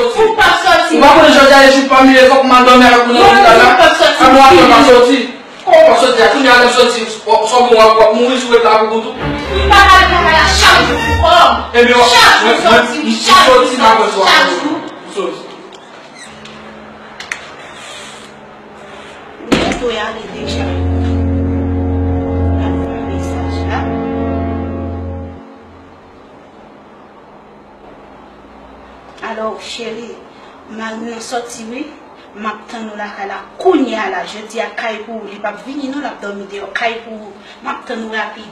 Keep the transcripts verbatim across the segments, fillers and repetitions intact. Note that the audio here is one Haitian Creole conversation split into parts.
Ou p ap soti. Ou pa konnen jodi a e jou pa m ye, fòk m al dòmi avèk moun nan lopital la. Ou p ap soti. Kòman w ap fè pa soti? Kòman w p ap soti a? Kounye a lè m soti, w ap, w ap, w ap mouri sou ret la pou koutou. M pa al travay la chak jou pou kò m. Ebyen, chak jou m soti, m soti, m soti, m soti. Byen tou y ale deja. Al fè mesaj la. Alò, cheri, mari m nan sòti wi. M ap tann ou lakay la kounye a la. Jodi a kay pou ou, li p ap vini non, l ap dòmi deyò. Kay pou ou. M ap tann ou rapid.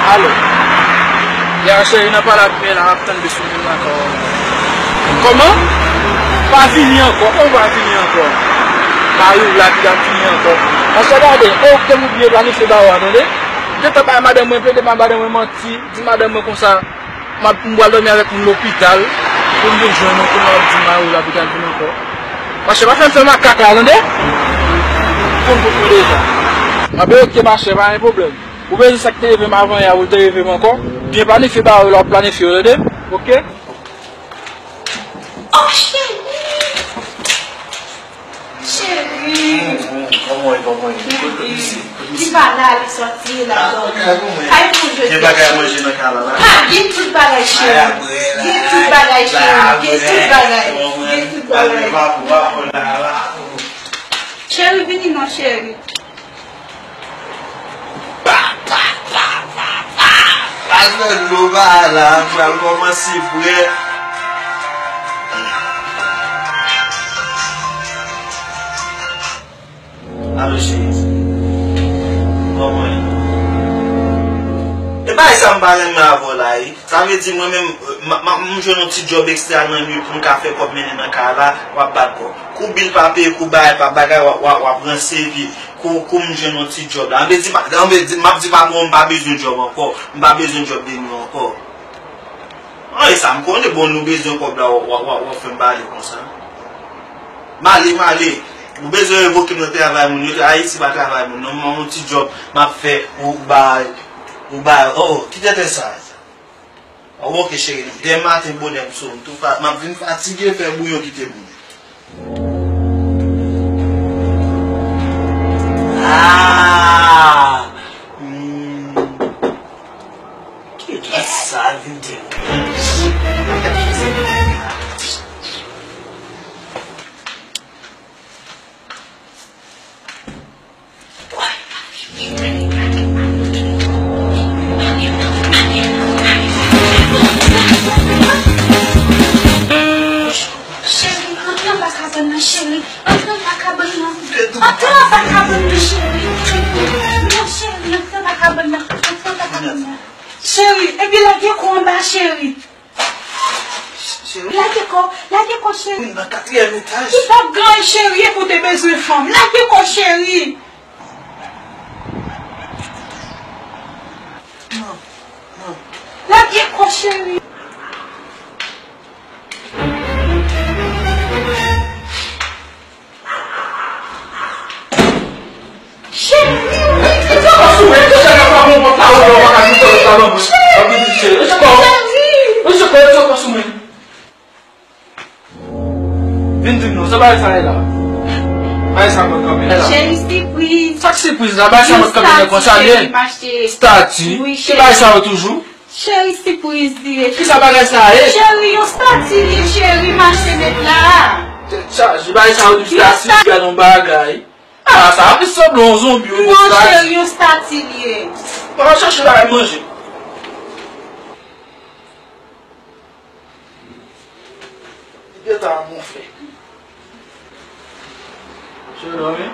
Alo. Ya cheri, nan pale ak men la, m ap tann de sou moun nan ankò. Kòman? Pa vini ankò? Kòman pa vini ankò? Mari w la ki ap vini ankò. Paske gade, e ou ki te pou byen planifye bagay la, tande? M gentan bay madanm mwen, plede bay madanm mwen manti, di madanm mwen konsa, m ap, m pral dòmi avèk moun lopital, pou m vin jwenn ou, kounye a w ap di mari w la pou l vin ankò. Mache, pa fè m fè makak la, tande? Konn pou mwen deja. Anben, oke, mache, pa gen pwoblèm. Ou bezwen sa ki te rive m avan yè a, pou l te rive m ankò? Byen planifye bagay ou la, w ap planifye yo, tande? Oke? Oh, cheri! Cheri! Kòman w ye, kòman w ye? Bebe. Li pa la, li sòti, l ap dòmi. Kay pou jodi a. Gen bagay manje nan kay la, la? Pa gen tout bagay, cheri. Gen tout bagay, cheri. Gen tout bagay. Gen tout bagay. Cheri, vini non, cheri. Pa, pa, pa, pa, pa. Pral fè dlo ba la, pral kòmanse frè. Alo, cheri. Kòman ye? E bagay sa m pa renmen avè w la, wi. Sa vle di, mwen menm, m, m, m jwenn yon ti djòb ekstra nan nuit pou m ka fè kòb mennen nan kay la, w ap bat kò. Kou bil pa peye, kou bagay pa bagay, w ap, w ap, w ap ranse epi kou, kou m jwenn yon ti djòb la. Ann vle di, pa, ann vle di, m ap di patwon m pa bezwen djòb ankò. M pa bezwen djòb de nuit ankò. An, e sa m konnen, bon, nou bezwen kòb la, w, w, w, w ap fè m pale konsa. M ale, m ale. Ou bezwen revoke m nan travay moun yo, Ayiti pa travay moun non, m yon ti djòb m ap fè, ou bay, ou bay, oh, oh, ki tenten sa? Oh, oke, cheri, demen maten bonè m sou, m tou fa-, m ap vin fatige fè bouyon kite moun. Ah! Hmm. Ki ras sa vin te. Cheri, antre anba kabann nan, cheri. Antre anba kabann nan. Antre anba kabann nan, cheri. Non, cheri, antre anba kabann nan. Antre anba kabann nan. Cheri, epi lage kò anba, cheri. Cheri. Lage kò, lage kò, cheri. Wi, nan katriyèm etaj. Ou p ap ganyen, cheri, epi w te bezwen fanm. Lage kò, cheri. Non, non. Lage kò, cheri. Cheri, wi, wi, wi. Sa pa sou mwen, deja la pa bon pòt la, ou pa ka di sa, sa pa bon. Cheri. Cheri. Vin di m non, sa bagay sa ye la? Bagay sa mwen kanpe la. Cheri, sipriz. Sa k sipriz la? Bagay sa mwen kanpe la konsa, cheri, m achte. Stati. Wi, cheri. Ki bagay sa yo toujou? Cheri, sipriz li ye. Kisa bagay sa a ye? Cheri, yon stati li ye, cheri, mache nèt la. Tèt chaje, bagay sa yo di stati, gade yon bagay. Ah, sa a plis sanble yon zonbi, yon stati. Non, cheri, yon stati li ye. Mwen ap chache bagay manje. Li gentan ap gonfle. Cheri, dòmi.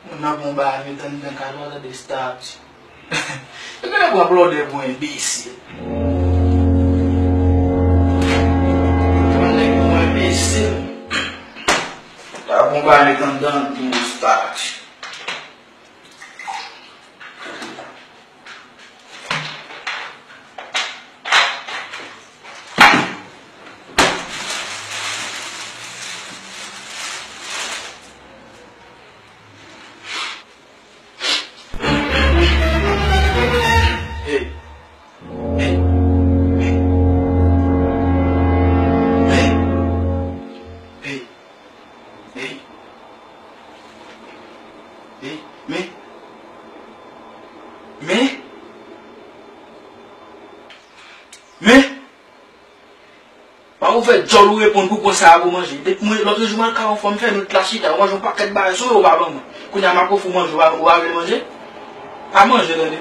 Moun nan bon bagay, met anndan kay la, tande stati. Epi nèg w ap lòdè pou enbesil. Pran nèg pou enbesil. Sa bon bagay, met anndan pou stati. Men, men, men, men, men. Pa ouvè djòl ou reponn pou pwen sa a pou manje. Depi mwen, lòt jou mwen al kay yon fanm fè nwit la chita, ou manje yon pakèt bagay sou yo, ou pa ban mwen. Kounye a m ap ofri w manje, ou pa, ou pa vle manje? Pa manje, tande.